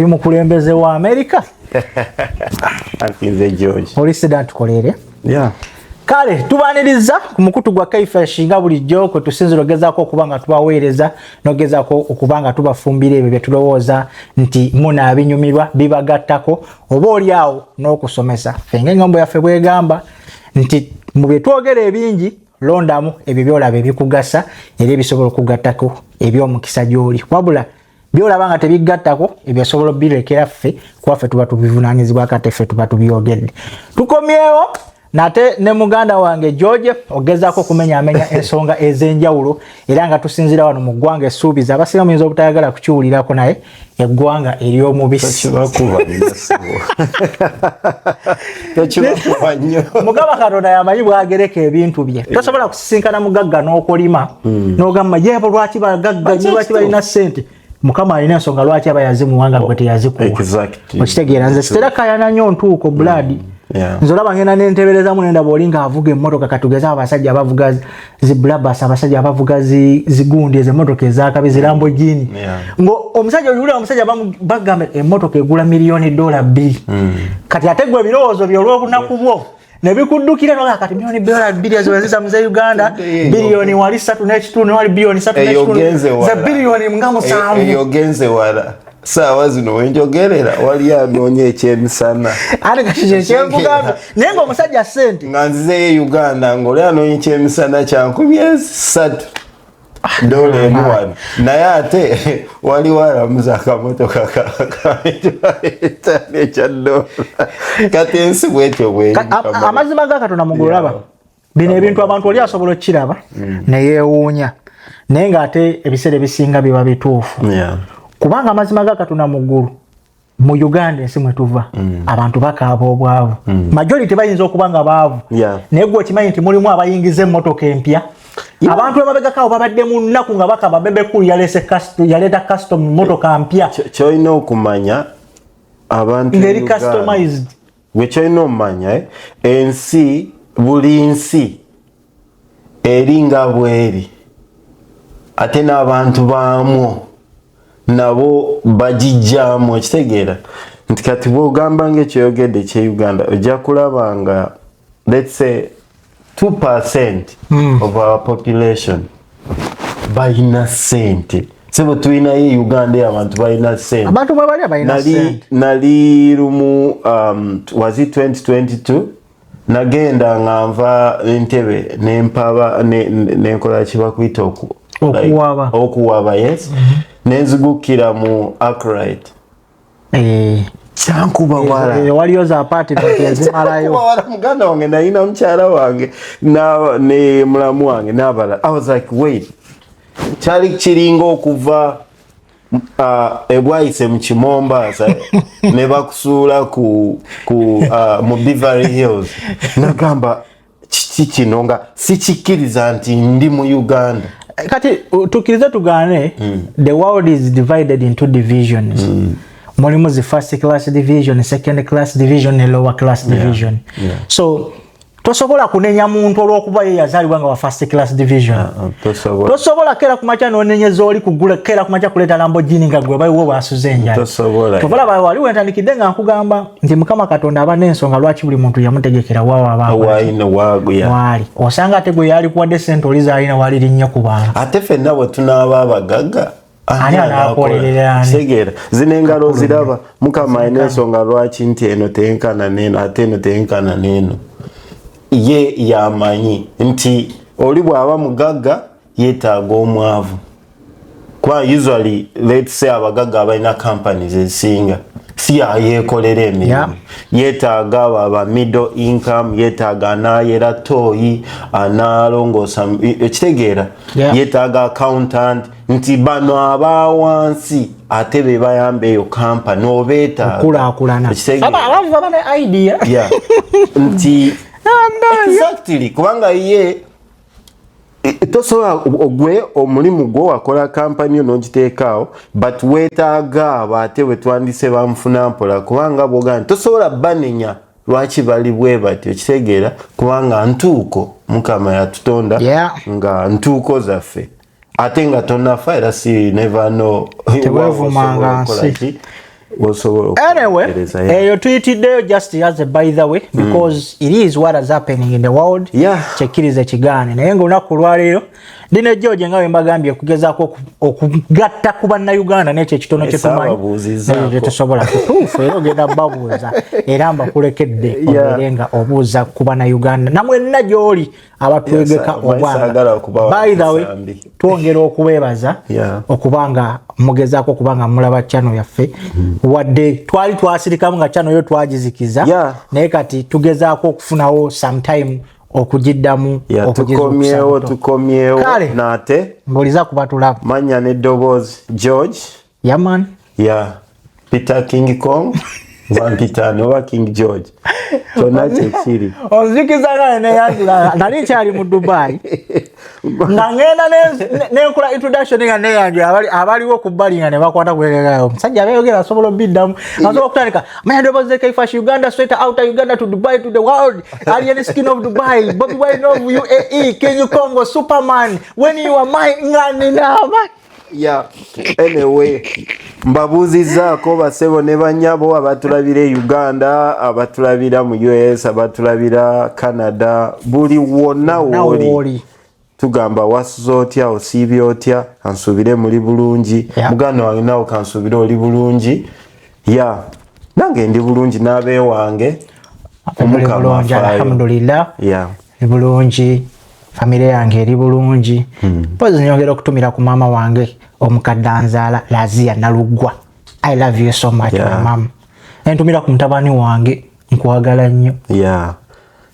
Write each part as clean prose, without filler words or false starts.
Oli mukulembeze wa Amerika. Anti George. Oli sida tukolere. Yeah. Kale tubaniriza ku mukutu gwa Kaifash nga bulijjo kwe tusinzira ogezaako okuba nga tubaweereza n'ogezaako okuba nga tubafumbira ebyo bye tulowooza nti munaabinyumirwa, bibagattako oba oli awo n'okusomesa. Ffe ng'engambo yaffe bwegamba nti mu bye twogera ebingi londamu ebyo by'olaba ebikugasa era ebisobola okugattako eby'omukisa gy'oli, wabula byolaba nga tebigattako ebyo osobola obirekera ffe, kuba ffe tuba tubivunanyizibwako ate ffe tuba tubyogedde. Tukomyewo nate ne muganda wange George ogezaako okumenyaamenya ensonga ez'enjawulo era nga tusinziira wano mu ggwanga essuubiza. Abasinga muyinza obutayagala kukiwulirako, naye eggwanga ery'omubisi. Tokibakuba nnyo. Tokibakuba nnyo. Mugaba Katonda yamanyi bwagereka ebintu bye. Tosobola kusisinkana mugagga n'okolima n'ogamba yebo lwaki bagagga nnyo, lwaki balina ssente. Mukama alina ensonga lwaki aba yazimuwa nga gwe teyazikuwa. Okitegeera? Nze sitera kayana nnyo ntuuko blood. Nze olaba ngenda nenteberezamu nendaba oli ng'avuga emmotoka, katugeze abasajja abavuga zi Brabus, abasajja abavuga zigundi ezo emmotoka ezakabi, zi Lamborghini, ngo omusajja oyulira omusajja bagamba emmotoka egula miliyoni $2. Kati ate gwe ebirowoozo byo olw'obunaku bwo ne bikuddukira noga kati miliyoni $2 ezo wezisa muze Uganda, biliyoni wali 3 n'ekitundu, wali biliyoni 3 Eyo n'ekitundu, genze ze wala. biliyoni nga 7. Eyo genze wala. Saawa zino wenjogerera wali anoonya ekyemisana. Ate kati kye kyenkugambye, naye ng'omusajja ssente nga nzizeyo e Uganda ng'oli anoonya ekyemisana kya 3,000, dola emu wano, naye ate waliwo alamuza akamotoka ka 500 ekya dola. Kati ensi bwetyo bweri. Amazima ga Katonda mugulu olaba bino ebintu abantu oli asobola okukiraba neyeewuunya, naye ng'ate ebiseera ebisinga biba bituufu, kubanga amazima ga Katonda mu ggulu, mu Uganda ensi mwe tuva, abantu bakaaba obwavu. Majority bayinza okuba nga baavu, naye gwe okimanyi nti mulimu abayingiza emmotoka empya. Abantu emabegakawo babadde mu nnaku nga bakaba. Bebe Cool yaleeta custom motoka mpya. Kyolina okumanya abantu ng'eri e Uganda- customized. Gwe kyolina omumanya, ensi, buli nsi eri nga bweri, ate n'abantu baamwo nabo bagijjamu. Okitegeera nti kati bwogamba nga ekyoyogedde ekye Uganda, ojja kulaba nga let's say 2% of our population balina sente. Sebo, tulinayo e Uganda eyo abantu balina sente. Abantu bwe bali abalina Nali sente. Nali lumu, was it 2022, nagenda nga nva Entebe nempaba nenkola kibakuyita oku Okuwaba. Like, okuwaba, yes. Nenzigukira mu Akright. Kyankuba wala. Waliyo za apartment ezimalayo. Kyankuba wala, muganda wange. Nalina mukyala wange ne mulamu wange n'abalala. I was like, wait, kyali kiringa okuva ebwayise mu Kimombasa ne bakusuula ku mu Beverly Hills. Nagamba kiki kino nga sikikkiriza nti ndi mu Uganda. Kati tukkirize tugaane, the world is divided into divisions. Mulimu zi first class division, second class division ne lower class division. So tosobola kunenya muntu olw'okuba ye yazaalibwa nga wa first class division. Tosobola. Tosobola kera kumakya nonenyeza oli kugula, kera kumakya kuleeta Lamborghini nga gwe baliwo bwasuze enjala. Tosobola. Tobalaba wali wentandikidde nga nkugamba nti Mukama Katonda aba n'ensonga lwaki buli muntu yamutegekera waawo aba waayina waaguya. Waali osanga ate gwe yali kuwadde sente oli zaalina wali linnya ku bantu. Ate ffenna bwe tunaaba abagagga, Ani anaakolerera ani? Kitegeera zino engalo ziraba Mukama alina ensonga lwaki nti eno tenkana neeno, ate eno tenkana neeno. Ye yamanyi nti oli bw'aba mugagga yeetaaga omwavu, kuba usually, let's say, abagagga abalina companies ezisinga si yayeekolera emirimu. Yeetaaga abo aba middle income, yeetaaga anaayera tooyi, anaalongoosa, ekitegeera? Yeetaaga accountant, nti bano abawansi ate be bayamba eyo company obeetaaga. Okulaakulana. Ekitegeera? Abavu baba ne idea. Yeah. Nti exactly, kubanga ye tosobola ogwe omulimu gwo wakola kampani yo n'ogiteekaawo, but weetaaga abo ate bwe twandise banfuna mpola, kubanga bwogamba nti tosobola banenya lwaki bali bwe batyo, kitegeera kubanga ntuuko Mukama yatutonda nga ntuuko zaffe, ate nga tonafa era si never know. Teweevumanga Osobola okukola nsi. ki? Osobola Anyway, okutereeza, yeah. eyo tuyitiddeyo just as a by the way, because it is what is happening in the world. Kyekkiriza kigaane, naye nga olunaku olwaleero ndi ne George, nga bwe mbagambye, okugezaako okugatta ku Bannayuganda n'ekyo ekitono Eh, kyetumanyi saababuuzizzaako. n'ekyo kyetusobola. Kituufu, era ogenda babuuza, era mbakulekedde obeere nga obuuza ku Bannayuganda namwenna gy'oli abatwegeka. Yes, omanyi saagala okubawa By the way, ensambi. Twongera okubeebaza okuba nga mugezaako okuba nga mulaba channel yaffe, wadde twali twasirikamu nga channel yo twagizikiza, naye kati tugezaako okufunawo sometime okugiddamu okugiza Tukomyewo. okusa buto. Tukomyewo. Kale. Nate. Mbuliza kuba tulaba. Manya n'eddoboozi, George. Yeah man. Ya Peter King Kong, wampitani oba King George, kyonna kyekiri. Onzikiza nga neyanjula nali nkyali mu Dubai, nga ngenda nenkola introduction nga neyanjula, abaliwo ku bbali nga ne bakwata kuegayo omusajja abeeyogera asobola obiddamu, asobola okutandika manya ddoboozi Kaifash, Uganda, straight out Uganda to Dubai to the world, alien skin of Dubai, Bobby Wine of UAE, King Congo, Superman, when you are mine, nga ninaama. Yeah. Anyway, mbabuuzizzaako basebo ne banyabo abatulabira e Uganda, abatulabira mu US, abatulabira Canada, buli wonna wooli. Wooli. Tugamba wasuze otya, osiibye otya? Kansuubire muli bulungi. Muganda wange, naawe kansuubire oli bulungi. Ya, nange ndi bulungi n'abeewange. Tuli Omukama bulungi. afaayo. Alhamdulillah. Eri bulungi, famire yange eri bulungi. Mpozi nyongera okutumira ku maama wange omukadde anzaala, Lazia Naluggwa, I love you so much. My mama, entumira ku mutabani wange, nkwagala nnyo. Ya,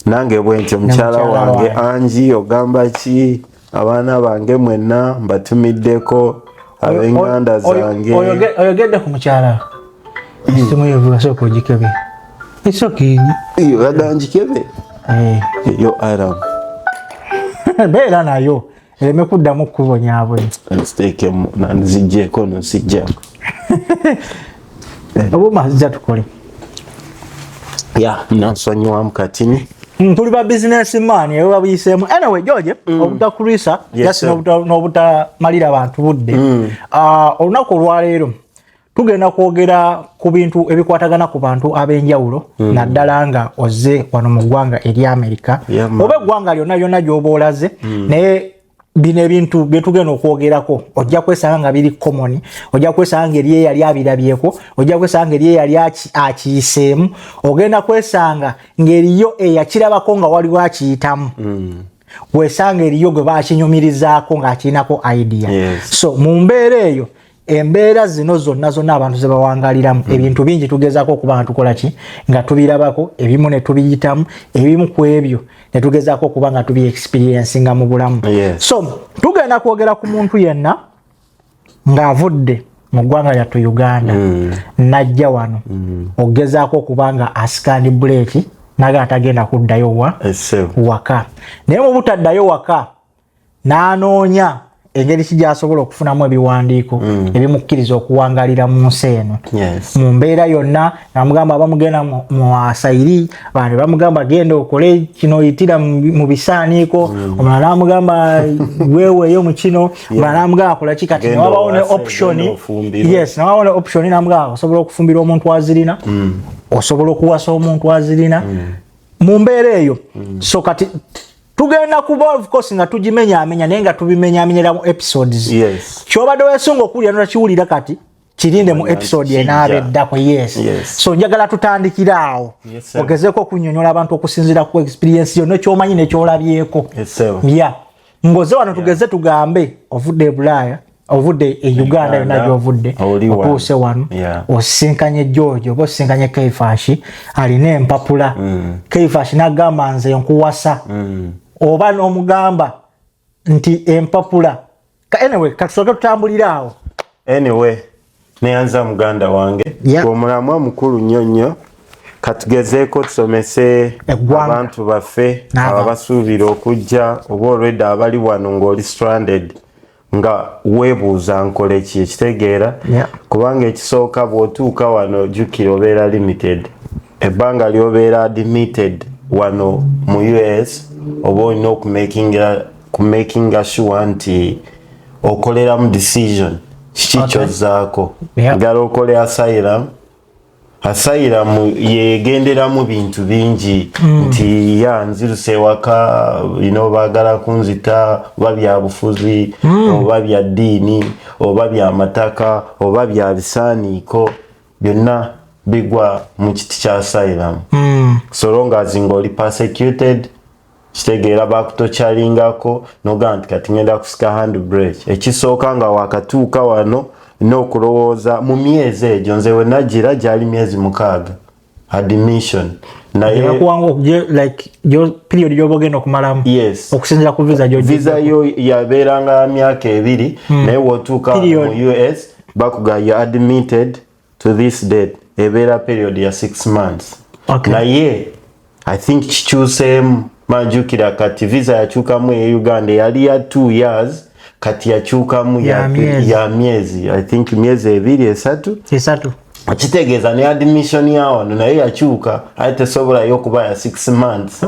nange bwentyo, mukyala mukyala wange wange. Angi, ogamba ki? Abaana bange mwenna mbatumiddeko, ab'enganda zange. Oyogedde ku mukyala, esimu yevuga, sooka ogikebe, esooka. Iyo yagala ngikebe? Yo alarm. Beera nayo ereme kuddamu kukubonyaabonya. Nziteekemu, nziggyeko, nziggyako. Oba omazija tukole. Ya, nansonyiwamu katini. Tuli ba business man, eyo babuyiseemu. Anyway, George, obutakulwisa just sir. n'obutamalira bantu budde. Ah, olunaku olwaleero tugenda kwogera ku bintu ebikwatagana ku bantu ab'enjawulo, naddala nga ozze wano mu ggwanga erya Amerika oba eggwanga lyonna lyonna gy'oba olaze. Naye bino ebintu byetugenda okwogerako ojja kwesanga nga biri common, ojja kwesanga nga eri eyali abirabyeko, ojja kwesanga nga eri eyali akiyiseemu, ogenda kwesanga ng'eriyo eyakirabako nga waliwo akiyitamu, wesanga eriyo gwe bakinyumirizaako ng'akirinako idea. So mu mbeera eyo, embeera zino zonna zonna abantu ze bawangaliramu, ebintu bingi tugezaako okuba nga tukola ki, nga tubirabako ebimu ne tubiyitamu, ebimu ku ebyo ne tugezaako okuba nga tubi experiencinga mu bulamu. So tugenda kwogera ku muntu yenna ng'avudde mu ggwanga lyattu Uganda, najja wano okugezaako okuba nga asikandi buleeki, naga tagenda kuddayo wa Essebo. waka. Naye mu butaddayo waka, n'anoonya engeri ki gy'asobola okufunamu ebiwandiiko ebimukkiriza okuwangalira mu nsi eno. Mu mbeera yonna namugamba, bamugenda mu asylum, abantu bamugamba genda okole kino, oyitira mu bisaaniiko. Omulala namugamba weeweeyo mu kino, omulala namugamba kola ki. Kati Genda newabawo ne owase, option. genda ofumbirwe. Yes, newabawo ne option, namugamba osobola okufumbira omuntu azirina, osobola okuwasa omuntu azirina. Mu mbeera eyo, so kati tugenda kuba of course nga tugimenyaamenya, naye nga tubimenyaamenyera mu episodes. Kyobadde wesunga okuwulira notakiwulira, kati kirinde mu episode Kijja. enaaba eddako. Yes. So njagala tutandikire awo, Yes, sir. ogezeeko okunyonyola abantu okusinziira ku experience yo nekyomanyi nekyolabyeko. Yes, sir. Ya, ngoze wano tugeze tugambe ovudde e Bulaaya, ovudde e Uganda, yonna Uganda, gyovudde, oli wano. otuuse wano, osisinkanye George oba osisinkanye Kaifashi alina empapula. Kaifashi nagamba nze nkuwasa, oba n'omugamba nti empapula. Anyway, katusooke tutambulire awo. Anyway, neyanza muganda wange. Omulamwa mukulu nnyo nnyo. Katugezeeko tusomese Eggwanga. abantu baffe N'abantu. abasuubira okujja oba olwedde abali wano ng'oli stranded, nga weebuuza nkole ki, ekitegeera? Kubanga ekisooka, bw'otuuka wano, jjukira obeera limited ebbanga ly'obeera admitted wano mu US. Oba olina okumakinga sure nti okoleramu decision kiki kyozzaako. Njagala okole asylum. Asylum yegenderamu bintu bingi nti ya nziruse ewaka, baagala kunzita, oba bya bufuzi, oba bya ddiini, oba bya mataka, oba bya bisaaniiko, byonna bigwa mu kiti kya asylum. So long as ng'oli persecuted, kitegeera bakutokyalingako, nogamba nti kati ngenda kusika handbrake. Ekisooka, nga wakatuuka wano n'okulowooza mu myezi egyo, nze we nagira gyali myezi 6 admission, naye Bakuwanga like period gyoba ogenda okumalamu? Yes. Okusinzira ku visa gyo? Visa yo yabeeranga myaka 2, naye wotuuka mu US bakuga, "You admitted to this date." Ebeera period ya 6 months. Naye I think kikyuseemu, manjukira kati visa yakyukamu e Uganda yali ya 2 years, kati yakyukamu ya myezi, I think myezi 2, 3. 3. Kitegeeza ne admission ya wano naye yakyuka, aye tesobolayo okuba ya 6 months.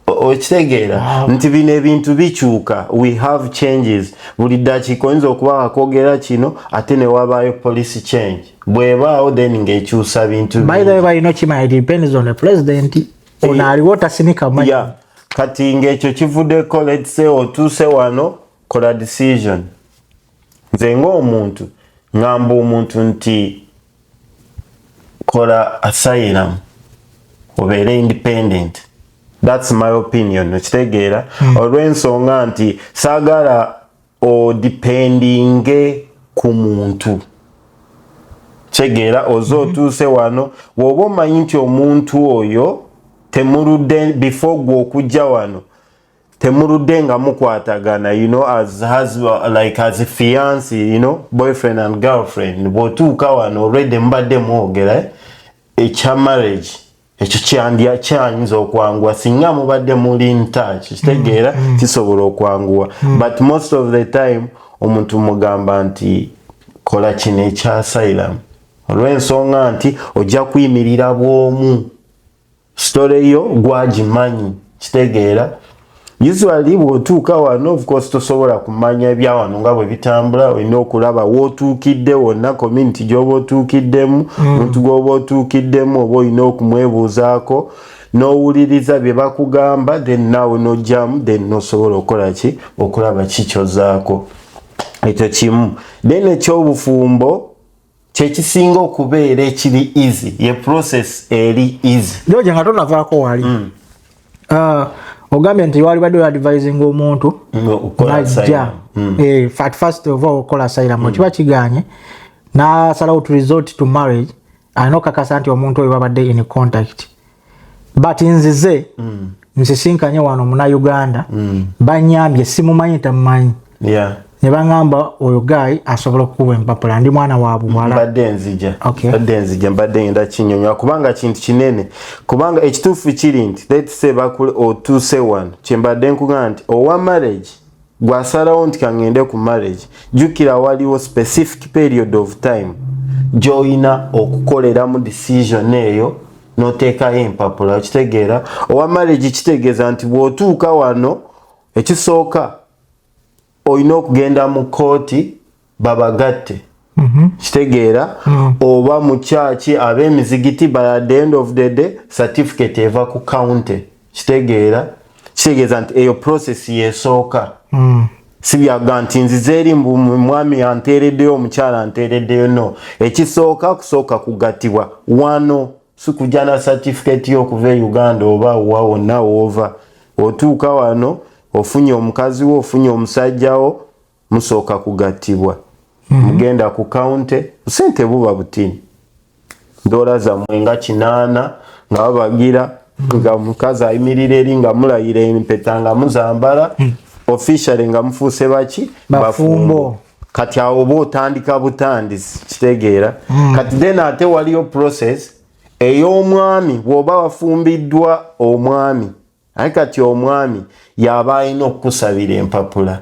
Okitegeera nti bino ebintu bikyuka, we have changes buli ddakiika. Oyinza okuba wakwogera kino, ate ne wabaayo policy change, bwebaawo then ng'ekyusa bintu. By the way, balina okimanya, it depends on the president ono aliwo, tasinika manyi. Yeah. Kati ng'ekyo kivuddeko, let's say otuuse wano, kola decision. Nze ng'omuntu ŋŋamba omuntu nti kola asylum obeere independent. That's my opinion, okitegeera? Olw'ensonga nti saagala odependinge ku muntu. Kitegeera oze otuuse wano, bw'oba omanyi nti omuntu oyo temuludde, before gwe okujja wano temuludde nga mukwatagana, as has, like as a fiance, boyfriend and girlfriend, bw'otuuka wano already mubadde mwogera ekya marriage, ekyo kyandya kyayinza okwanguwa singa mubadde muli in touch. Kitegeera kisobola okwanguwa, but most of the time omuntu mugamba nti kola kino ekya asylum, olw'ensonga nti ojja kuyimirira bw'omu, story yo gwagimanyi. Kitegeera usually bw'otuuka wano, of course tosobola kumanya ebya wano nga bwe bitambula. Olina okulaba w'otuukidde wonna, community gy'oba otuukiddemu, omuntu gw'oba otuukiddemu, oba olina okumwebuuzaako n'owuliriza bye bakugamba, then naawe n'ojjamu, then n'osobola okukola ki, okulaba kikyozaako. Ekyo kimu. Then ekyobufumbo kyekisinga okubeera ekiri easy, ye process eri easy. George, nga tonavaako wali, ogambye nti wali badde advising omuntu najja, at first of all okola asylum, kiba kiganye nasalawo to resort to marriage, alina okakasa nti omuntu oyo babadde in contact. But nzize nsisinkanye wano Munauganda, banyambye, simumanyi, tamumanyi, ne baŋŋamba oyo guy asobola okukuba empapula, ndi mwana wa buwala. Mbadde nzija, mbadde nzija, mbadde ngenda kinyonyola kubanga kintu kinene, kubanga ekituufu kiri nti let's say bakule otuuse wano, kyembadde nkugamba nti owa marriage gwasalawo nti kaŋŋende ku marriage, jjukira waliwo specific period of time gy'olina okukoleramu decision eyo n'oteekayo empapula. Okitegeera owa marriage kitegeeza nti bw'otuuka wano, ekisooka olina okugenda mu kooti babagatte. Kitegeera oba mu kyaki, ab'emizigiti, but at the end of the day certificate eva ku county. Kitegeera kitegeeza nti eyo process yesooka. Si byaga nti nzize eri mbu mwami anteereddeyo, omukyala anteereddeyo. No, ekisooka kusooka kugattibwa wano, si kujja na certificate y'okuva e Uganda oba wa wonna woova. Otuuka wano, ofunye omukazi wo, ofunye omusajja wo, musooka kugattibwa, mugenda ku county, sente buba butini, dola zammwe nga 800, nga babagira nga omukazi ayimirira eri nga mulayira, empeta nga muzambala, officially nga mufuuse baki? Bafumbo. Kati awo oba otandika butandisi. Kitegeera kati then ate waliyo process ey'omwami, bw'oba wafumbiddwa omwami, aye kati omwami yaba alina okukusabira empapula.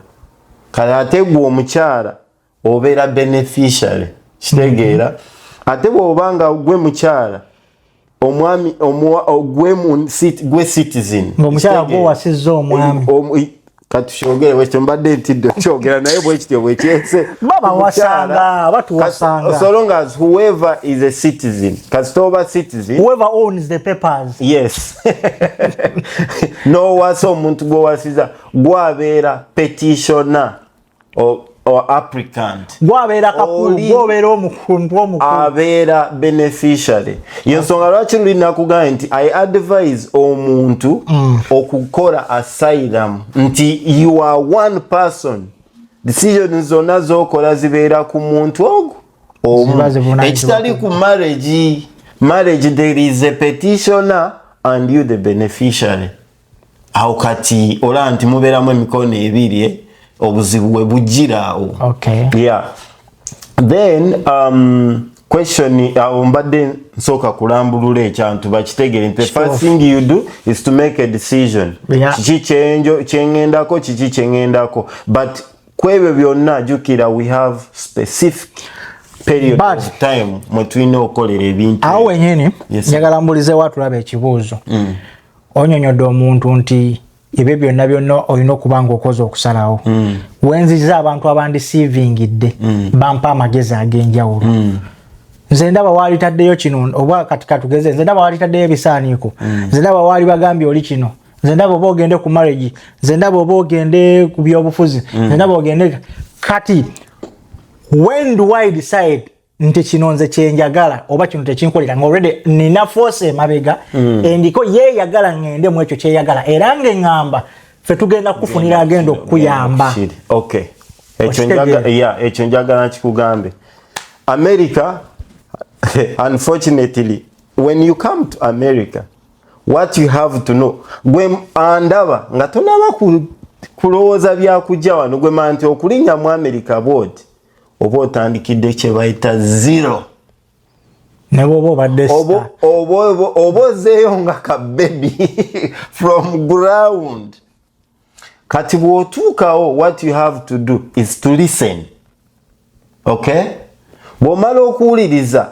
Kale ate gwe omukyala obeera beneficiary. Kitegeera ate bw'oba nga gwe mukyala, omwami gwe citizen. Ng'omukyala gwe owasizza omwami. Katukyogere bwekityo, mbadde ntidde okyogera, naye bwekityo bwekyese. Babawasanga, batuwasanga. So long as whoever is a citizen, kasita oba citizen, whoever owns the papers. Yes, nowasa omuntu gwowasiza gwabeera petitioner or applicant. Gwabeera kakulu, gwobeera omukuntu omukulu. Abeera beneficiary. Yensonga lwaki luli nakugambye nti I advise omuntu okukola asylum, nti you are one person, decision zonna zokola zibeera ku muntu ogwo omu. Ziba zivunaanyizibwa. Ekitali ku marriage. Marriage, there is a petitioner and you the beneficiary. Awo kati olaba nti mubeeramu emikono ebiri, obuzibu bwe bujjira awo. Yeah, then question awo mbadde nsooka kulambulula ekyantu bakitegere nti the first thing you do is to make a decision. Kiki kyenjo kyeŋŋendako, kiki kyeŋŋendako? But kwebyo byonna, jjukira we have specific period of time mwe tulina okukolera ebintu. Awo wenyini Yes. njagala mbulizewo atulaba ekibuuzo. Onyonyodde omuntu nti ebyo byonna byonna olina okuba nga okoze okusalawo. Wenziza abantu abandisiivingidde bampa amagezi ag'enjawulo. Nze ndaba waalitaddeyo kino, oba kati katugeze, nze ndaba waalitaddeyo ebisaaniiko, nze ndaba waali bagambye oli kino, nze ndaba oba ogende ku marriage, nze ndaba oba ogende ku byobufuzi, nze ndaba ogende. Kati when do I decide nti kino nze kyenjagala oba kino tekinkolera, nga already nina force emabega endiko yeeyagala ŋŋende mu ekyo kyeyagala, era ng'eŋŋamba ffe tugenda kukufunira agenda okukuyamba? Kiri. Okay, ekyo Okitegeera? Yeah, ekyo njagala nkikugambe. America, unfortunately, when you come to America, what you have to know, gwe andaba nga tonaba kulowooza byakujja wano, gwe manya nti okulinnya mu America bwoti oba otandikidde kye bayita zero. Ne bwoba obadde oba star. Oba ozeeyo nga ka baby from ground. Kati bw'otuukawo, what you have to do is to listen, okay? Bw'omala okuwuliriza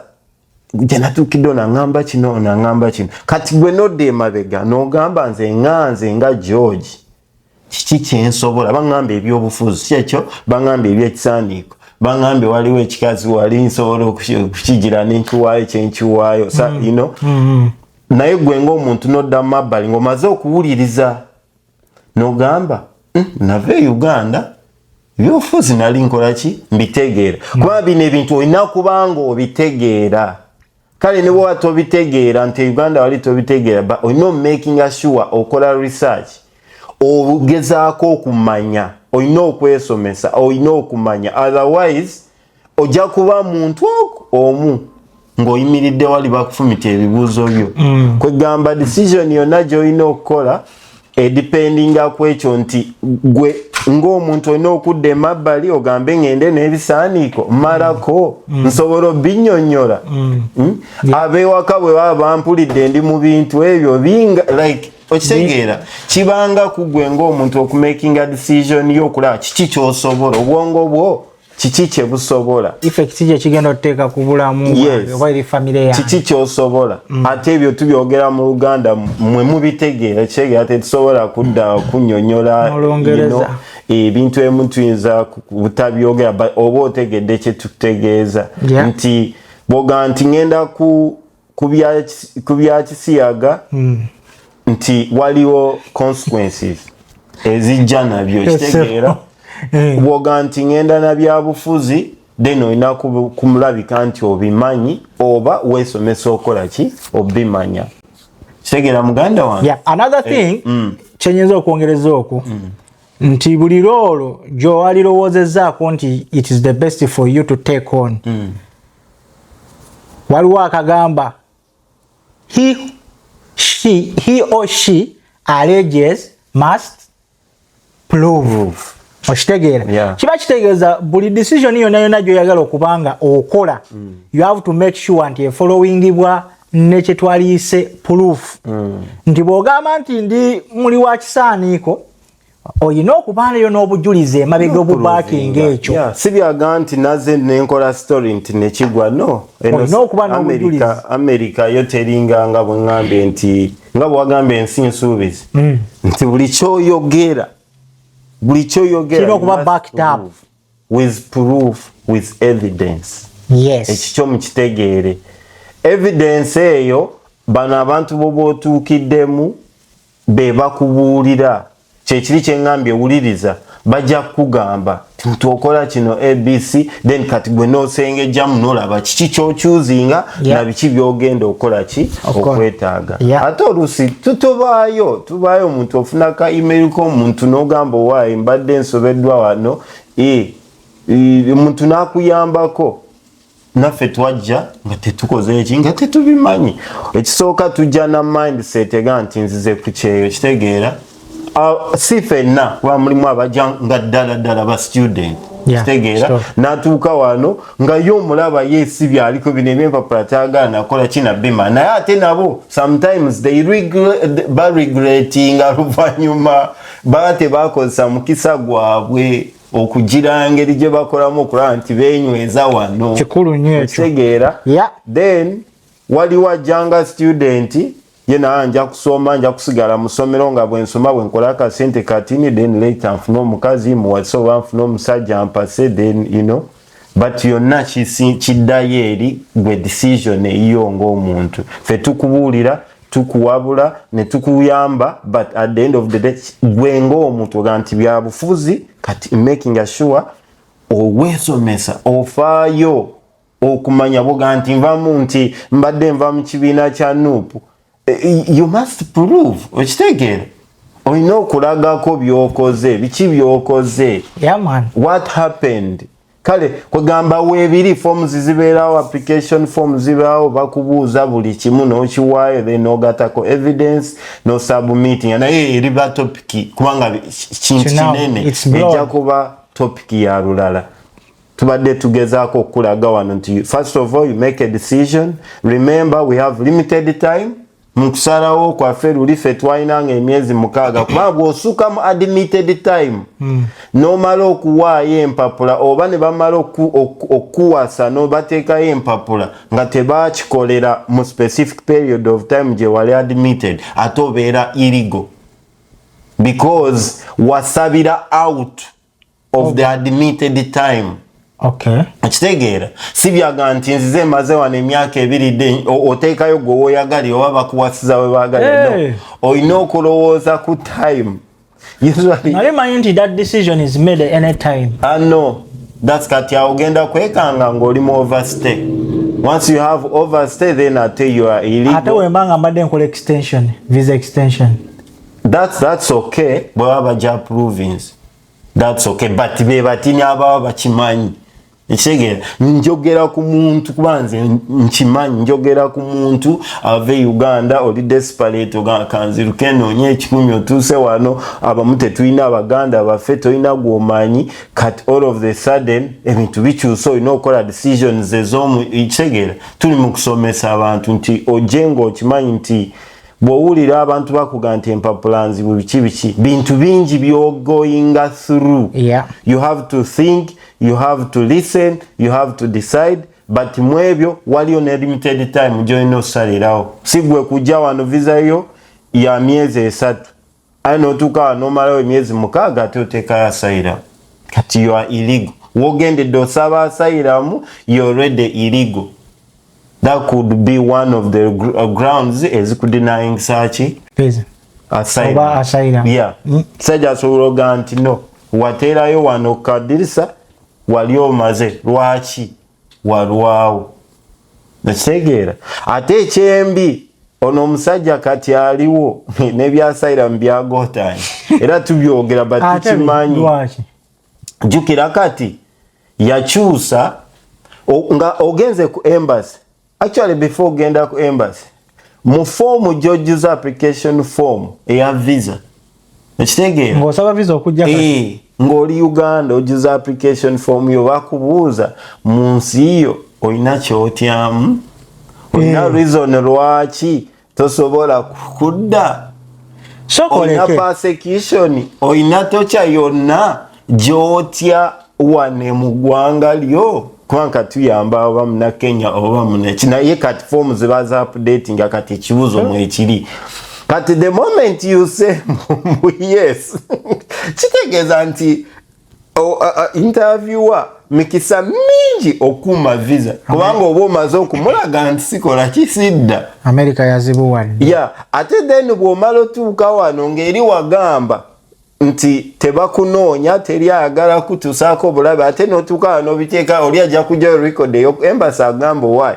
gye natuukidde, onaŋŋamba kino, onaŋŋamba kino, kati gwe nodda emabega n'ogamba, nze ŋŋanze nga George, kiki kyensobola? Baŋŋamba ebyobufuzi kyekyo, baŋŋamba ebyekisaaniiko, baŋŋambye waliwo ekikazi wali nsobola okukigira nenkiwaayo kyenkiwaayo sa, Naye gwe ngaomuntu nodda mu mabbali ng'omaze okuwuliriza n'ogamba, nava e Uganda, ebyobufuzi nali nkola ki, mbitegeera." Kuba bino ebintu olina kubanga obitegeera. Kale ne bwoba tobitegeera nti e Uganda wali tobitegeera, but olina omakinga sure okola research, ogezaako okumanya, olina okwesomesa, olina okumanya. Otherwise ojja kuba muntu omu ng'oyimiridde wali bakufumita ebibuuzo byo. Kwegamba decision yonna gy'olina okukola edependinga ku ekyo nti gwe ng'omuntu olina okudda emabbali ogambe, "Ŋŋende n'ebisaaniiko malako, nsobola obinnyonnyola?" Ab'ewaka bwe baba bampulidde ndi mu bintu ebyo binga like okitegeera, kibanga ku gwe ng'omuntu okumakinga decision y'okulaba kiki ky'osobola, obwongo bwo kiki kye busobola. Effect gye kigenda otuteeka ku bulamu bwange oba eri famire yange. Kiki kyosobola. Ate ebyo tubyogera mu Luganda, mwe mubitegeera, kitegeera, tetusobola kudda kunnyonnyola. Mu Lungereza. Ebintu ebimu tuyinza butabyogera, but oba otegedde kye tutegeeza. Nti bw'ogamba nti ŋŋenda ku bya kisiyaga, nti waliwo consequences ezijja nabyo, kitegeera? Bw'ogamba nti ŋŋenda na byabufuzi, then olina kumulabika nti obimanyi oba weesomesa okola ki obimanya, kitegeera muganda wange? Yeah. Another thing kyenyinza okwongereza okwo nti buli role gy'owalirowoozezzaako nti it is the best for you to take on, waliwo akagamba he or she alleges must prove, okitegeera? Yeah. Kiba kitegeeza buli decision yonna yonna gy'oyagala okuba nga okola, you have to make sure nti efollowingibwa nekyetwaliyise proof, nti bw'ogamba nti ndi muli wa kisaaniiko, oyina okubaanayo n'obujulizi emabega obubackinga ekyo. Yeah, si byaga nti naze nenkola story nti nekigwa, no. Eno Olina okuba n'obujulizi. America yo teringa nga bwe ŋŋambye nti nga bwewagambye ensi nsuubizi, nti buli kyoyogera Buli kyoyogera Kirina okuba backed up. With proof, with evidence. Ekikyo mukitegeere, evidence eyo bano abantu boba otuukiddemu be bakubuulira. Kyekiri kyeŋŋambye, wuliriza, bajja kukugamba nti okola kino ABC, then kati gwe n'osengejjamu n'olaba kiki ky'ochoosinga na biki by'ogenda okukola ki okwetaaga. Ate oluusi tutubaayo tubaayo omuntu ofuna ka email k'omuntu n'ogamba, "Owaayi, mbadde nsobeddwa wano." Omuntu n'akuyambako. Naffe twajja nga tetukoze eki, nga tetubimanyi. Ekisooka tujja na mindset ega nti nzize ku kyeyo, kitegeera? Si ffenna, kuba mulimu abajja nga ddala ddala ba student, kitegeera? N'atuuka wano nga ye omulaba ye si byaliko bino ebyempapula, kyagala nakola kinabima. Naye ate nabo sometimes they baregretinga luvannyuma, baba tebakozesa mukisa gwabwe okugira ngeri gye bakolamu okulaba nti benyweza wano. Kikulu nnyo ekyo. Okitegeera? Then waliwo ajjanga student, ye naye nja kusoma, nja kusigala mu ssomero nga bwensoma bwenkola akasente katini, then later nfune omukazi muwase oba nfune omusajja mpase, then but yonna kiddayo eri gwe, decision eyiyo ng'omuntu. Ffe tukubuulira, tukuwabula ne tukuyamba, but at the end of the day gwe ng'omuntu oga nti byabufuzi. Kati making sure oweesomesa, ofaayo okumanya bwoga nti nvamu, nti mbadde nva mu kibiina kya NUP, you must prove, okitegeera? Olina okulagako byokoze, biki byokoze. Yeah, man. What happened? Kale kwegamba weebiri forms zibeerawo, application forms zibeerawo, bakubuuza buli kimu n'okiwaayo, then n'ogatako evidence n'osubmitting. Naye eriba topic kubanga kintu kinene, ejja kuba topic ya lulala. Tubadde tugezaako okulaga wano nti first of all you make a decision. Remember, we have limited time mu kusalawo kwaffe. Luli ffe twalinanga emyezi 6, kubanga bw'osuka mu admitted time n'omala okuwaayo empapula oba ne bamala okuwasa n'obateekayo empapula nga tebakikolera mu specific period of time gye wali admitted, ate obeera illegal because wasabira out of the admitted time. Okitegeera? Si byaga nti nzize maze wano emyaka 2 de oteekayo gwe woyagali oba bakuwasiza we baagala. No, olina okulowooza ku time. Usually Nali manyi nti that decision is made at any time. Ah, no, that's kati awo ogenda kwekanga ng'oli mu overstay. Once you have overstay, then ate you are illegal. Ate wemba nga mbadde nkola extension, visa extension? That's okay, bwe baba bajja approvings, that's okay, but be batini ababa bakimanyi. Ekitegeera, njogera ku muntu, kuba nze nkimanyi, njogera ku muntu ava e Uganda, oli desperate, ogamba kanziruke noonye 100, otuuse wano, abamu tetulina abaganda baffe, tolina gwomanyi. Kati all of the sudden ebintu bikyuse, olina okukola decisions ez'omu. Ekitegeera, tuli mu kusomesa abantu nti ojje ng'okimanyi nti bw'owulira abantu bakuga nti empapula nzibu, biki biki, bintu bingi by'ogoinga through. You have to think, you have to listen, you have to decide, but mu ebyo waliyo ne limited time gyolina osalirawo. Si gwe kujja wano, visa yo ya myezi 3, aye notuuka wano nomalawo emyezi 6, ate oteekayo asylum. Kati you are illegal. Wogendedde osaba asylum, you already illegal. That could be one of the grounds ezikudenying saki. Visa. Asylum. Oba asylum. Yeah. Sajja asobola ogaa nti no, wateerayo wano kadirisa wali omaze, lwaki walwawo? Nakitegeera. Ate ekyembi, ono omusajja kati aliwo n'ebyasylum byagotanye, era tubyogera, but Ate tukimanyi. Lwaki? Jjukira kati yakyusa nga ogenze ku embassy. Actually, before ogenda ku embassy, mu foomu gy'ojjuza, application form eya visa, ekitegeera? Ng'osaba visa okujja kati. Eh, ng'oli Uganda ojjuza application form yo, bakubuuza mu nsi yo olina kyotyamu, olina reason lwaki tosobola kudda, Sooka olina oleke. persecution, olina torture yonna gyotya wane mu ggwanga lyo, kubanga tuyamba oba muna Kenya oba munaki. Naye kati foomu ziba za updating. Kati ekibuzo mwekiri, Kati the moment you say yes, kitegeeza nti interviewer mikisa mingi okuuma visa, kubanga oba omaze okumulaga nti sikola kisidda. America yazibuwadde. Ya, ate then bw'omala otuuka wano ng'eri wagamba nti tebakunoonya, teri ayagala kutuusaako bulabe, ate n'otuuka wano n'obiteeka, oli ajja kujjayo record eyo embassy agamba, "Why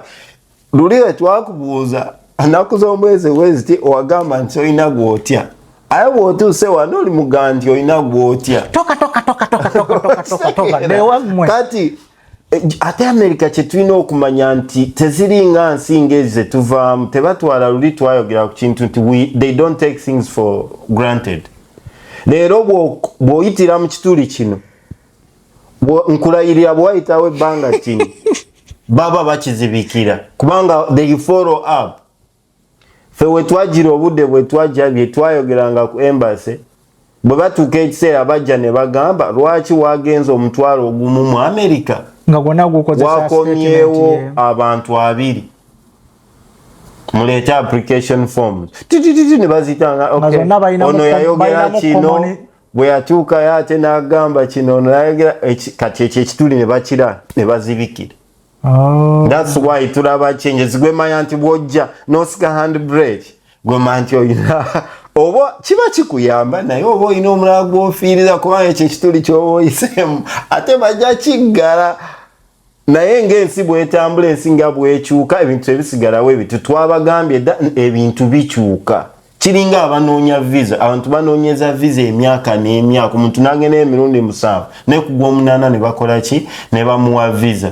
luli we twakubuuza nnaku z'omwezi weziti owagamba nti olina gw'otya, aye bw'otuuse wano oli mugaa nti olina gw'otya?" Toka, toka, toka, toka, toka, toka, toka, toka dewammwe. Kati ate Amerika kyetulina okumanya nti teziringa nsi ngezi zetuvaamu. Tebatwala, luli twayogera ku kintu nti they don't take things for granted. Leero bw'oyitira mu kituli kino, nkulayirira bw'wayitawo ebbanga kino baba bakizibikira, kubanga they follow up. Ffe we twagira obudde bwe twajja, bye twayogeranga ku embassy, bwe batuuka ekiseera bajja ne bagamba, "Lwaki wagenza 10,000 mu Amerika nga gwonna gukozesa wakomyewo statement ye?" Abantu 20 muleete application forms titititi ne bazitanga. Nga zonna Ono yayogera balinamu kino, bwe yatuukayo ate n'agamba kino, ono yayogera kati ekyo ekituli ne bakira ne bazibikira. Oh. That's why tulaba changes. Gwemanya nti bwojja n'osika handbrake, gwemanya nti olina oba kiba kikuyamba, naye oba olina omulala gw'ofiiriza, kubanga ekyo ekituli kyoba oyiseemu ate bajja kiggala. Naye ng'ensi bwetambula, ensi nga bwekyuka, ebintu ebisigalawo ebintu twabagambye dda, ebintu bikyuka. Kiringa abanoonya visa, abantu banoonyeza visa emyaka n'emyaka, omuntu n'agenda emirundi 7, naye kugwa omunaana ne bakola ki? Ne bamuwa visa.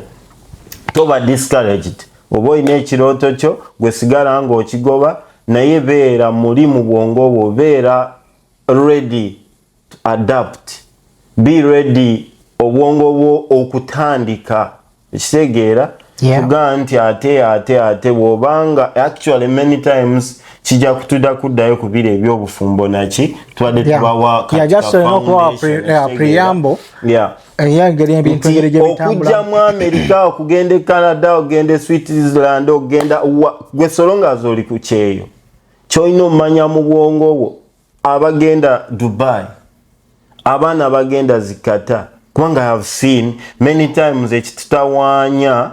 Toba discouraged. Oba olina ekirooto kyo, gwe sigala ng'okigoba, naye beera muli mu bwongo bwo, beera ready to adapt, be ready obwongo bwo okutandika ekitegeera. Tugamba nti ate bw'obanga actually many times kijja kutudda kuddayo ku biro ebyobufumbo naki tubadde tubawa. Yeah, just olina okubawa preamble ey'engeri ebintu engeri gye Okujja bitambula. mu Amerika, okugenda e Canada, okugenda e Switzerland, okugenda gwe so long as oli ku kyeyo, kyolina omumanya mu bwongo bwo, abagenda Dubai, abaana bagenda zikata, kubanga I have seen many times ekitutawaanya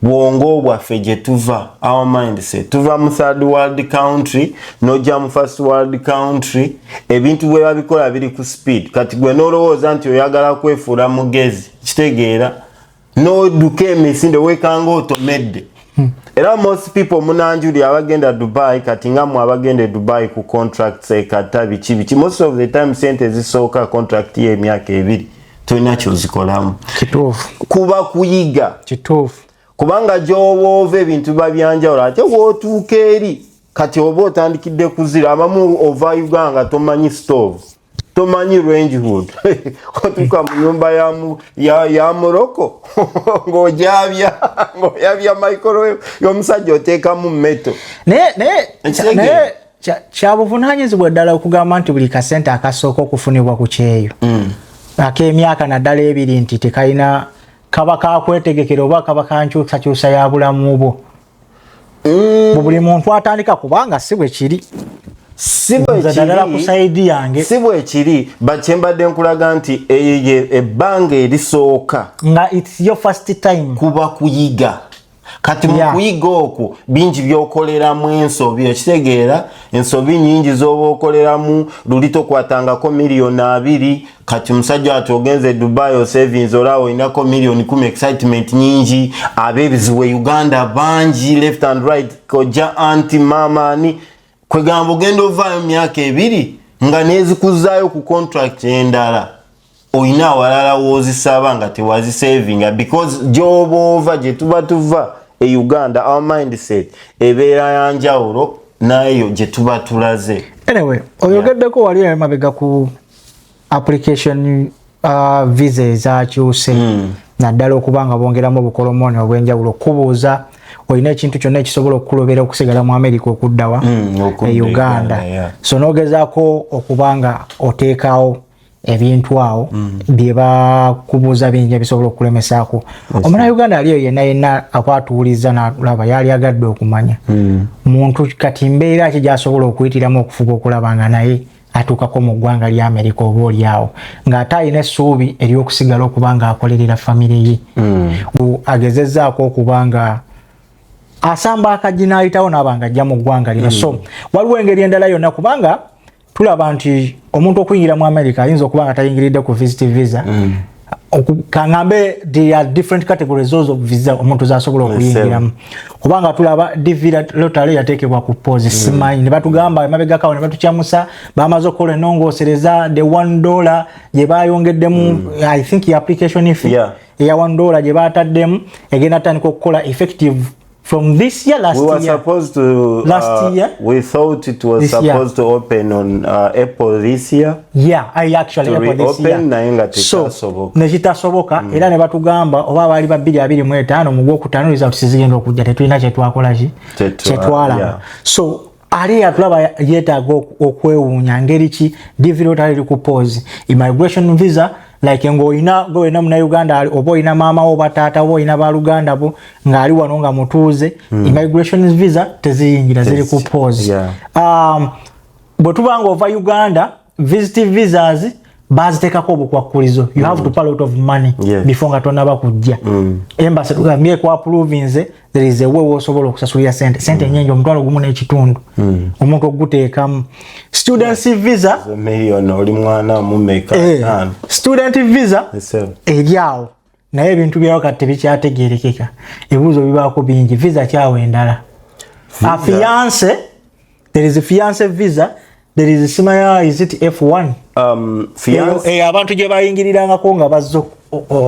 bwongo bwaffe gye tuva, our mindset. Tuva mu third world country nojja mu first world country, ebintu bwe babikola biri ku speed. Kati gwe nolowooza nti oyagala kwefuula mugezi, kitegeera nodduka emisinde, wekanga otomedde. Era most people munanjuli abagenda Dubai, kati nga mwe abagenda e Dubai ku contracts ekata biki biki, most of the time sente ezisooka contract y'emyaka 2 tolina kyozikolamu. Kuba kuyiga. Kubanga gy'oba ova ebintu biba byanjawulo, ate w'otuuka eri kati oba otandikidde kuzira. Abamu ova Uganda nga tomanyi stove, tomanyi range hood, otuuka mu nyumba ya muloko ng'ojabya, ng'oyabya microwave y'omusajja, oteekamu metal. Naye Ekitegeera. Naye kyabuvunaanyizibwa ddala okugamba nti buli kasente akasooka okufunibwa ku kyeyo ak'emyaka naddala 2 nti tekalina kaba kakwetegekera oba kaba kankyusakyusa ya bulamu bwo mu buli muntu atandika, kubanga si bwe kiri. Si bwe Nze ddala ku kiri. side yange. Si bwe kiri, bakyembadde nkulaga nti eyo ye ebbanga erisooka nga it's your first time. Kuba kuyiga. Kati mu kuyiga okwo bingi byokoleramu ensobi, okitegeera? Ensobi nyingi z'oba okoleramu. Luli tokwatangako miliyoni 20, kati musajja ati ogenze e Dubai, osavings olaba olinako miliyoni 10, excitement nyingi, ab'ebizibu e Uganda bangi left and right, kojja, anti mama, ani kwegamba, ogenda ovaayo mu myaka 2 nga nezikuzaayo ku contract endala, olina awalala woozisaba nga tewazisavinga, because gyoba ova, gye tuba tuva e Uganda, our mindset ebeera yanjawulo nayo gye tuba tulaze. Anyway, oyogeddeko wali emabega ku application visa ezakyuse, naddala okuba nga bongeramu obukolomoni obw'enjawulo, okubuuza olina ekintu kyonna ekisobola okukulobera okusigala mu America okuddawa okudda e Uganda. Uganda, yeah. So n'ogezaako okuba nga oteekawo Ebintu awo bye bakubuuza bingi ebisobola okukulemesaako. Omunauganda ali eyo yenna yenna akwatuwuliza nalaba yali agadde okumanya muntu kati mbeera ki gyasobola okuyitiramu okufuba okulaba nga naye atuukako mu ggwanga lya Amerika, oba oliawo ng'ate alina essuubi ery'okusigala okuba nga akolerera famire ye, agezezzaako okuba nga asamba akagi n'ayitawo n'aba nga ajja mu ggwanga lino. So waliwo engeri endala yonna? Kubanga tulaba nti omuntu okuyingira mu America ayinza okuba nga tayingiridde ku visit visa. Kaŋŋambe there are different categories of visa omuntu zasobola okuyingiramu, kubanga tulaba DV lottery yateekebwa ku pause. Simanyi ne batugamba emabegakawo ne batukyamusa, bamaze okukola ennongoosereza, the $1 gye bayongeddemu, I think application fee eya $1 gye bataddemu egenda tandika okukola effective from this year, last We were year. supposed to Last year? We thought it was This year. supposed to open on April this year. Yeah, I actually To April this reopen, year. naye nga So tekyasoboka. Nekitasoboka, era ne batugamba oba abaali ba 2025 mu gwokutaano results zigenda okujja, tetulina kyetwakola ki kyetwalaba. So ali atulaba yeetaaga okwewuunya ngeri ki DV lottery eri ku pause, immigration visa like ng'olina gwe wena munauganda oba olina maama wo oba taata wo, olina baluganda bo ng'ali wano nga mutuuze, immigration visa teziyingira, ziri ku pause. Bwe tuba nga ova Uganda, visit visas baziteekako obukwakkulizo, you have to pay a lot of money before nga tonaba kujja. Embassy tugambye ku approvinze, there is a way wosobola okusasulira sente, sente nyingi, 1500 omuntu oguteekamu. Students visa Million oli mwana mumeka? Ttaano. Student visa Yes, eri awo, naye ebintu byawo kati tebikyategerekeka, ebibuuzo bibaako bingi. Visa kyawo endala, a fiance, there is a fiance visa, there is simaya, is it F1? Fiance, Eyo abantu gye bayingirirangako nga bazze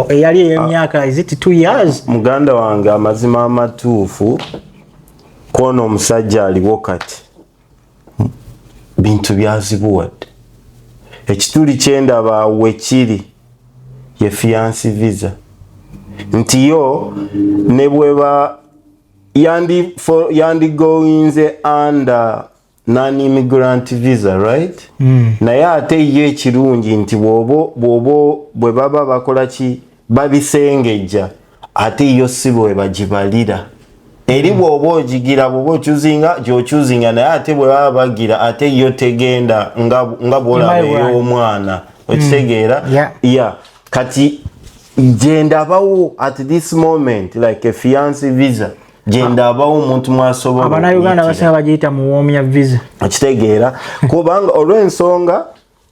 eyali ey'emyaka, is it 2 years? Muganda wange, amazima amatuufu kwono omusajja aliwo kati bintu byazibuwadde. Ekituli kyendaba wekiri ye fiance visa, nti yo ne bweba yandigoinze under non-immigrant visa, right? Naye ate ye ekirungi nti bwoba bwe baba bakola ki, babisengejja, ate yo si bwe bagibalira eri. Bw'oba ogigira, bw'oba ochoosinga gy'ochoosinga, naye ate bwe baba bagira, ate yo tegenda nga bw'olaba Immigrant. ey'omwana, okitegeera? Yeah. Yeah, kati gyendabawo at this moment like a fiance visa, gyendabawo omuntu mwasobola Abannayuganda okuyitira. Abasinga bagiyita muwoomya visa. Okitegeera? Kubanga olw'ensonga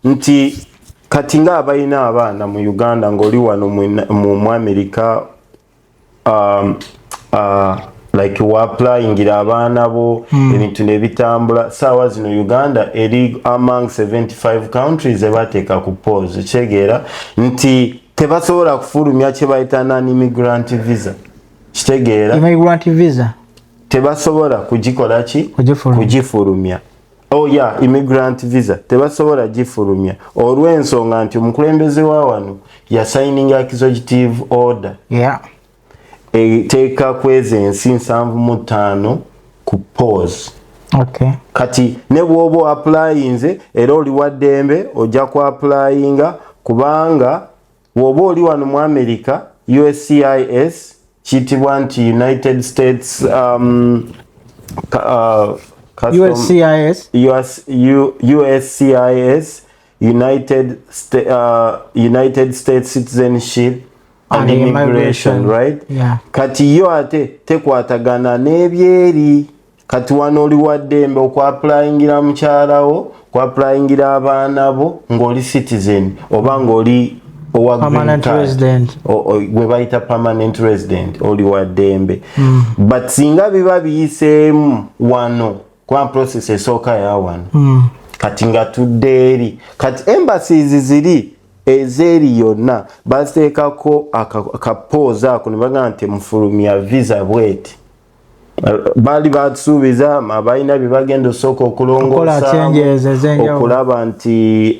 nti kati ng'abalina abaana mu Uganda, ng'oli wano mu America, like waapplyingira abaana bo, ebintu ne bitambula. Saawa zino Uganda eri among 75 countries ebateeka ku pause. Kitegeera nti tebasobola kufulumya kye bayita non immigrant visa, kitegeera? Immigrant visa. Tebasobola kugikola ki? Kugifulumya. Kugifulumya. Oh yeah, immigrant visa tebasobola gifulumya olw'ensonga nti omukulembeze wa wano yasigninga executive order eteeka kweza ensi 75 ku pause. Kati ne bw'oba applyinze, era oli wa ddembe, ojja ku applyinga, kubanga bw'oba oli wano mu America, USCIS kiyitibwa nti United States USCIS. USCIS, United States Citizenship and And Immigration, Immigration. right? Yeah. Kati yo ate tekwatagana n'ebyeri. Kati wano oli wa ddembe okwapplyingira mukyalawo, kwapplyingira abaana bo ng'oli citizen oba ng'oli owa green Permanent card. resident. Gwe bayita permanent resident, oli wa ddembe. But singa biba biyiseemu wano, kuba process esooka ya wano, kati nga tudde eri, kati embassies ziri ezeeri yonna baziteekako ka pause ako ne bagamba nti mufulumya visa bweti. Baali batusuubiza abalina bye bagenda osooka Okukola okulongoosaamu, changes ez'enjawulo. Okulaba nti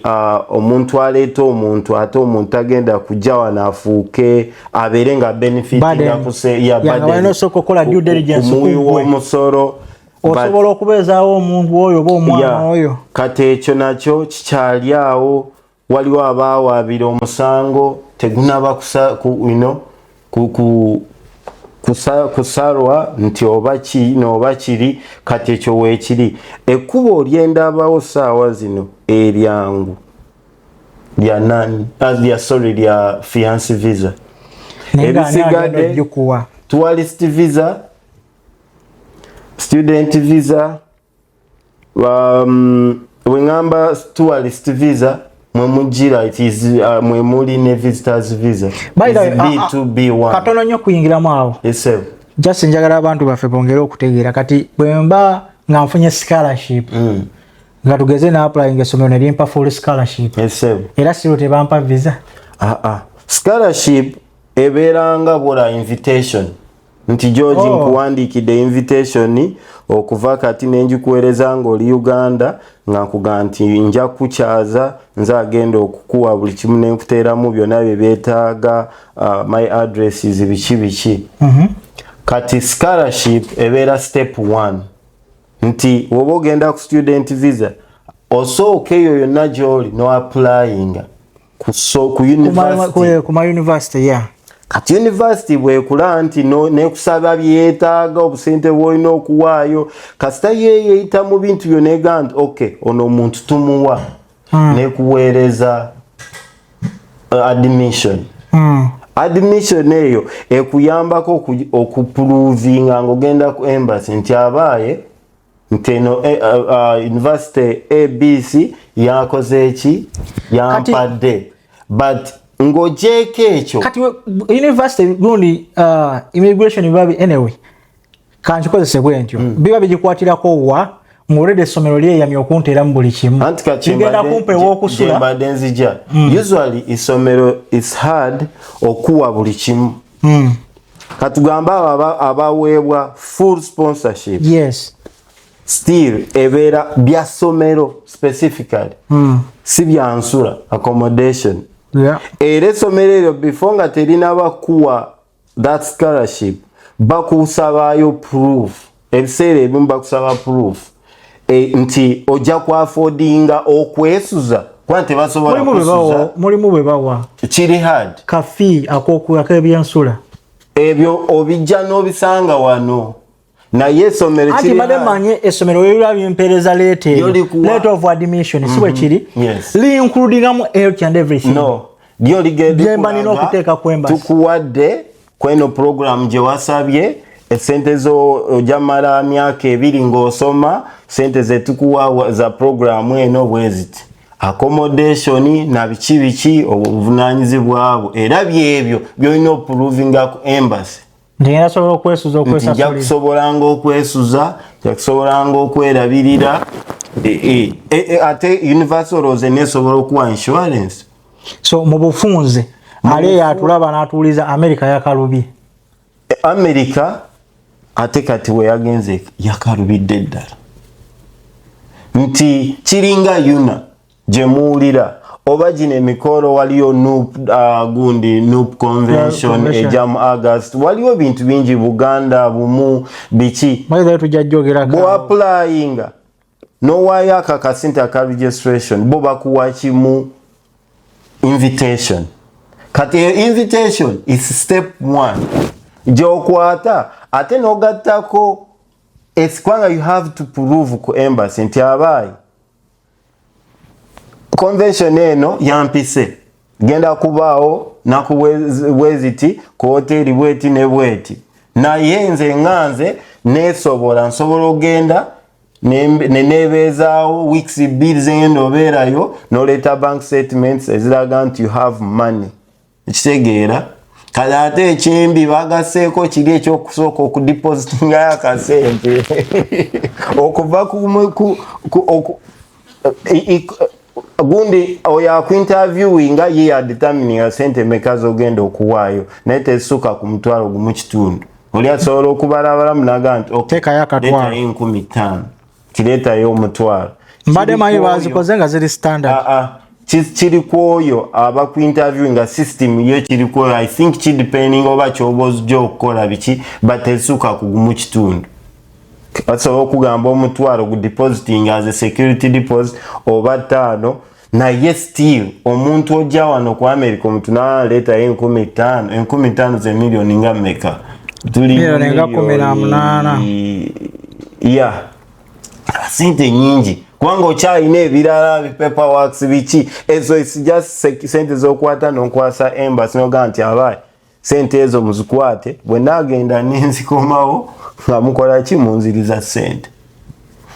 omuntu aleeta omuntu, ate omuntu agenda kujja wano afuuke abeere nga benefitinga Burden. ya Ya, nga burden balina osooka okukola due diligence ku muwi ku ggwe. w'omusolo. Osobola okubeezaawo omuntu oyo oba omwana oyo. Kati ekyo nakyo kikyali awo. Waliwo abaawaabira omusango tegunaba kusa, ku, you know, ku, ku, kusa, kusalwa nti oba kino oba kiri. Kati ekyo weekiri, ekkubo olyendabawo saawa zino eryangu lya nani, lya, sorry, lya fiance visa. Naye nga ani agenda Ebisigadde, ogikuwa? Tourist visa, student visa. Weŋŋamba tourist visa, mwe mugira, it is mwe muli ne visitors visa. By the way, Is B2, B1. Katono nnyo kuyingiramu awo. Yes, sir. Just njagala abantu baffe bongere okutegeera. Kati bwe mba nga nfunye scholarship, nga tugeze na applying essomero ne limpa full scholarship, Yes, sir. era siro tebampa visa? Ah, ah. Scholarship ebeera nga bwola invitation nti, "George, nkuwandiikidde invitation okuva kati nenjikuweereza ng'oli Uganda, nga nkugamba nti nja kukyaza, nze agenda okukuwa buli kimu nenkuteeramu byonna bye beetaaga, my addresses, biki biki." Kati scholarship ebeera step one, nti woba ogenda ku student visa, osooka eyo yonna gy'oli no applyinga ku university. Ku ma university, yeah. Kati university bwekula nti nekusaba byetaaga, obusente bwolina okuwaayo, kasita yeeyeyita mu bintu byo nega nti, "Ok, ono omuntu tumuwa," nekuweereza admission. Admission eyo ekuyambako okuprovinga ng'ogenda ku embassy nti abaaye nti eno university ABC yakoze eki, yampadde. But ng'ogyeko ekyo, Kati university gundi, immigration biba anyway, kankikozese bwe ntyo, biba bigikwatirako wa ng'olwedde essomero lyeyamye okunteeramu buli kimu? Anti kati Ligenda kumpa ew'okusula. Gyembadde nzija, usually essomero is hard okuwa buli kimu. Katugambe abo abaweebwa full sponsorship, still ebeera bya ssomero specifically, si byansula, accommodation. Era essomero eryo before nga terinaba kuwa that scholarship, bakusabayo proof. Ebiseera ebimu bakusaba proof nti ojja kwaffordinga okwesuza, kuba tebasobola Mulimu bwe kusuza. Mulimu bwe bawa Kiri hard. Ka fee ak'ebyensula. Ebyo obijja n'obisanga wano, naye essomero Anti kiri mbadde hard. manye essomero webira bimpeereza letter eyo, Yo likuwa. Letter of admission, si bwe kiri? Yes. Liincludingamu each and everything? No, lyo ligenda Gye mba nina likulaga, okuteeka ku embassy. Tukuwadde kweno program gye wasabye, esente zo ojja mala myaka 2 ng'osoma, sente zetukuwa za program eno bwe ziti, accommodation na biki biki, obuvunanyizibwa bwo, era byebyo byolina oprovinga ku embassy. Nti ngenda sobola okwesuza, Nti nja okwesasulira. kusobolanga okwesuza, nja kusobolanga okwerabirira. Ate university olowooza nesobola okuwa insurance? So mu bufunze, ali eyo atulaba n'atuuliza, America yakalubye? America ate kati we yagenze yakalubidde ddala, nti kiringa UNAA gye muwulira oba gino emikolo, waliyo NUP, gundi NUP convention, convention. Ejja mu August. Waliwo ebintu bingi, Buganda bumu, biki. Maithayo tujja jogerako. Bw'applyinga nowaayo ako akasente aka registration, bo bakuwa kimu, invitation. Kati eyo invitation is step one gyokwata, ate n'ogattako kubanga you have to prove ku embassy nti abaayi convention eno yampise, genda kubaawo naku bweziti ku hoteri bweti ne bweti, naye nze nga nze nesobola, nsobola ogenda nenebeezaawo weeks 2 zengenda obeerayo, noleeta bank statements eziraga nti you have money. Ekitegeera kale, ate ekyembi bagaseeko kiri ekyokusooka okudepositingayo akasente okuva ku gundi oyo akuinterviewinga, ye yadetermininga sente meka zogenda okuwaayo, naye tezisuka ku 1.5. Oli asobola okubalabalamu naga nti, "Okay, Teekayo akatwalo." leetayo 5,000, kireetayo 500." Mbadde Kiri manyi ku oyo. bazikoze nga ziri standard. Ah, ah. Kiri ku oyo aba ku interview nga system yo kiri ku oyo. I think kidepending oba kyoba ozija okukola biki, but tezisuka ku 1.5. Basobola okugamba 500 gu depositing as a security deposit oba 5. Naye still omuntu ojja wano ku America, omuntu naleetayo 5000, 5000 ze miliyoni nga mmeka? Tuli mu Miliyoni nga 18. Ya, sente nyingi, kubanga okyalina ebirala, paperworks, biki ezo. It's just sente zokwata nokwasa embassy, nogaa nti abaye sente ezo muzikwate, bwe naagenda nenzikomawo nga mukola ki? Munziriza sente.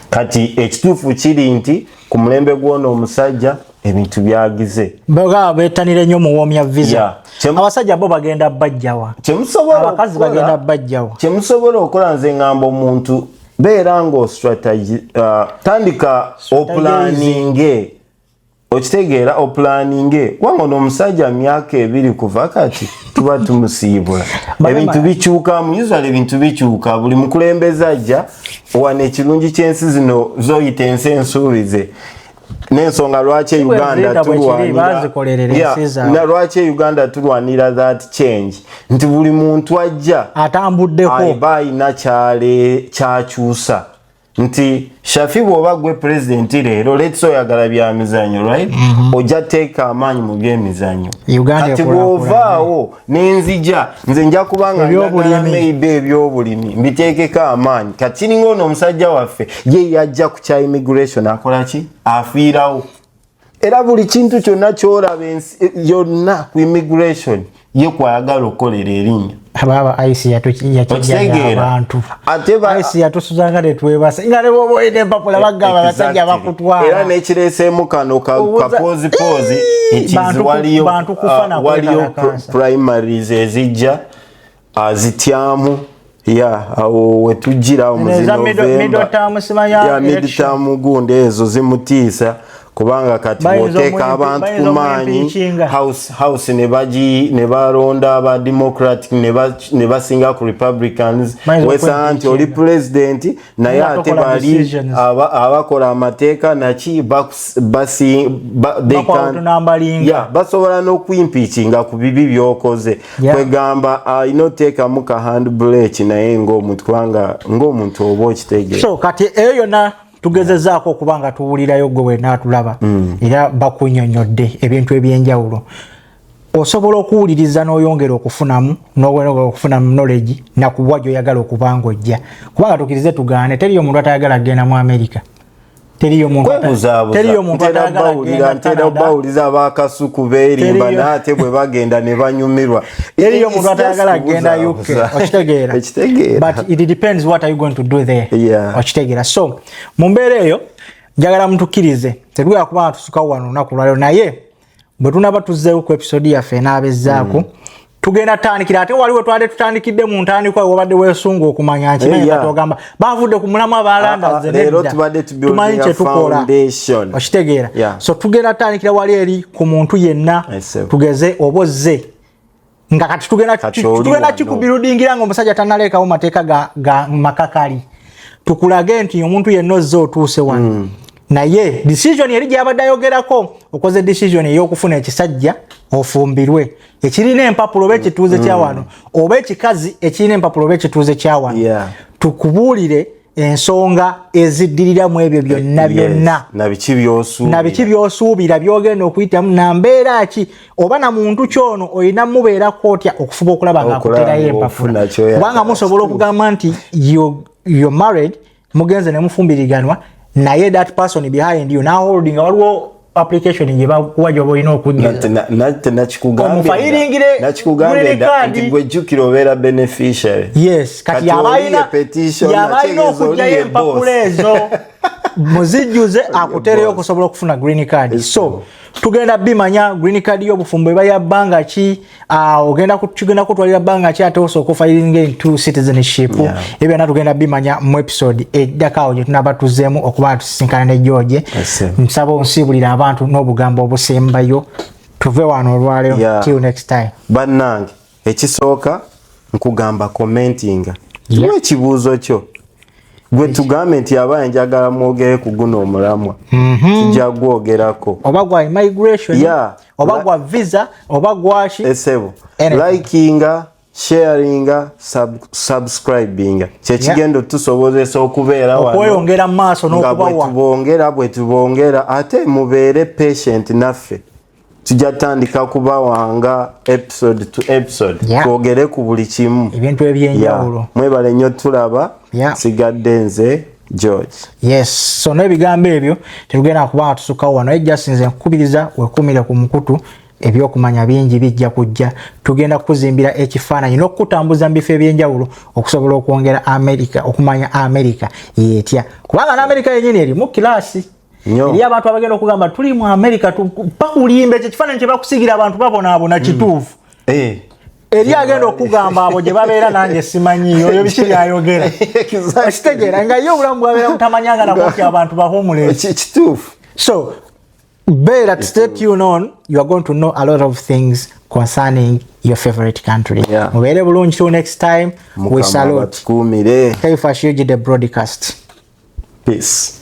Kati ekituufu kiri nti ku mulembe gw'ono omusajja ebintu byagize. Bagaba betanire nnyo muwoomya visa. Yeah. Abasajja bo bagenda bajjawa? Kyemusobola Abakazi bagenda bajjawa? Kyemusobola okukola, nze ngamba omuntu beera nga ostrategy, tandika oplaninge, okitegeera? Oplaninge, kubanga ono omusajja myaka 2 kuva kati tuba tumusiibula. Ebintu bikyukamu usually, ebintu bikyuka buli mukulembeze ajja wano. Ekirungi ky'ensi zino zoyita ensi ensuubize, n'ensonga lwaki e Uganda Bwe kiri, tulwanira bazikolerera ensi zaabwe. Na lwaki e Uganda tulwanira that change, nti buli muntu ajja atambuddeko aba ayina kyale kyakyusa. Nti Shafi, bw'oba gwe pulezidenti leero, let's say oyagala bya mizanyo, right? Ojja teeka amaanyi mu byemizanyo. Uganda Kati ekulaakulana. bw'ovaawo nenzija nze nja kubanga njagala Ebyobulimi. maybe ebyobulimi mbiteekeko amaanyi. Kati kiringa ono omusajja waffe, ye yajja ku kya immigration, akola ki? Afiirawo. Era buli kintu kyonna kyolaba ensi yonna ku immigration, ye kwayagala okukolera erinnya. Baaba ICE yakijjanya Okitegeera? abantu. Ate ICE yatusuzanga netwebase nga ne bwoba olina empapula bagamba abasajja Exactly. bakutwala. Era nekireeseemu kano kapozipozi Ii, nti waliyo bantu kufa na waliyo kwekalakaasa. primaries ezijja, azityamu ya awo wetujjira awo mu Zino eza November. middle term simanya Ya, election. midterm gundi ezo zimutiisa, kubanga kati Bayinza bw'oteeka abantu bayinza ku maanyi omwimpeachinga. House ne balonda aba Democratic ne basinga ku Republicans, Bayinza wesanga nti oli okwimpeachinga. president, naye Nga ate tokola bali decisions. abakola amateeka naki they Bakuwa otunambalinga. Yeah, basobola n'okwimpeachinga ku bibi by'okoze. Kwegamba alina oteekamu ka handbrake, naye ng'omuntu, kubanga ng'omuntu oba okitegeera. So kati eyo yonna tugezezaako okuba nga tuwulirayo gwe wenaatulaba, era bakunyonyodde ebintu ebyenjawulo. Osobola okuwuliriza n'oyongera okufunamu, n'oyongera okufunamu knowledge nakuwa gy'oyagala okuba nga ojja, kubanga tukirize tugaane, teriyo omuntu atayagala kugenda mu America. Teriyo muntu Kwebuzaabuza. Teriyo muntu Ntera atayagala bawulira kugenda ntera Canada. bawuliza abakasuku beerimba, naate bwe bagenda ne banyumirwa. Teriyo It's muntu just atayagala kugenda UK. kubuzaabuza. Okitegeera? Ekitegeera. But it depends what are you going to do there. Okitegeera? So mu mbeera eyo njagala mutukkirize, tetugenda kuba nga tusukawo wano olunaku lwaliro, naye bwe tunaba tuzzeewo ku episode yaffe enaabezaako, tugenda tutandikira ate waliwo twali tutandikidde mu ntandikwa wabadde weesunga okumanya nkimanyi. Kati ogamba bavudde ku mulamu abalanda. Ah, ah, leero tubadde tumanyi tubuildinga kyetukola. foundation. Okitegeera? So tugenda tutandikira wali eri ku muntu yenna, Yes, sir. tugeze oba ozze nga kati tugenda Kati oli tugenda wano. kikubuildingira nga omusajja tanaleekawo mateeka ga makakali, tukulage nti omuntu yenna ozze otuuse wano, naye decision eri gyabadde ayogerako, okoze decision ey'okufuna ekisajja ofumbirwe ekirina empapula oba ekituuze kya wano, oba ekikazi ekirina empapula oba ekituuze kya wano, tukubuulire ensonga eziddirira mu ebyo byonna byonna. Na biki by'osuubira. Na biki by'osuubira by'ogenda okuyitamu, na mbeera ki oba na muntu kyono olina mubeerako otya okufuba okulaba nga Okulaba akuterayo ng'ofuna empapula, ky'oyagala. kubanga musobola okugamba nti you're married, mugenze ne mufumbiriganwa, naye that person behind you naholding, waliwo application gye bakuwa gyoba olina okujjuza. Nate nakikugambye Omufayiringire nakikugambye green dda card. nti gwe jjukira obeera beneficiary. Yes, kati Kati yaba oli alina ye petition, yaba alina nategeeza oli okugyayo ye empapula boss. ezo muzijjuze, akutereyo boss. okusobola okufuna green card. So tugenda bimanya green card y'obufumbo eba ya bbanga ki, ogenda kigenda kutwalira bbanga ki ate osooka ofilinga into citizenship. Ebyo byonna tugenda bimanya mu episode eddako awo gye tunaba tuzzeemu okuba nga tusisinkana ne George. Yes, sir. Nsaba onsiibulire abantu n'obugambo obusembayo, tuve wano olwaleero. Till next time. Bannange, ekisooka nkugamba commentinga, tuwa ekibuuzo kyo, gwe tugambe nti abaye njagala mwogere ku guno omulamwa, tujja gwogerako. Oba gwa immigration, oba gwa visa, oba gwaki. Esebo, Anything. likinga. Sharinga, subscribinga kyekigenda otusobozesa okubeera wano okweyongera mu maaso nga n'okubawa. Bwetubongera, bwetubongera, ate mubeere patient naffe, tujja tandika kubawanga episode to episode, twogere ku buli kimu, ebintu ebyenjawulo. Yeah. Mwebale nnyo tulaba. Sigadde nze George. Yes, so n'ebigambo ebyo tetugenda kuba nga tusukkawo wano. Naye just nze nkukubiriza wekumire ku mukutu, ebyokumanya bingi bijja kujja. Tugenda kukuzimbira ekifaananyi n'okukutambuza mu bifo ebyenjawulo okusobola okwongera America, okumanya America yetya, kubanga n'Amerika yenyini erimu class. Nnyo. Eri abantu abagenda okugamba tuli mu America, bakulimba. Ekyo ekifaananyi kye bakusigira abantu babonaabona kituufu. Eri agenda okugamba abo gye babeera nange simanyiyo oyo biki byayogera. Okitegeera nga ye obulamu bwabeera butamanyanga nako nti abantu ba homeless. Kituufu. So better stay tuned on, you are going to know a lot of things concerning your favorite country. Mubeere bulungi till next time, we Mukama salute. Batukuumire. Kaifa Shuji, the broadcast. Peace.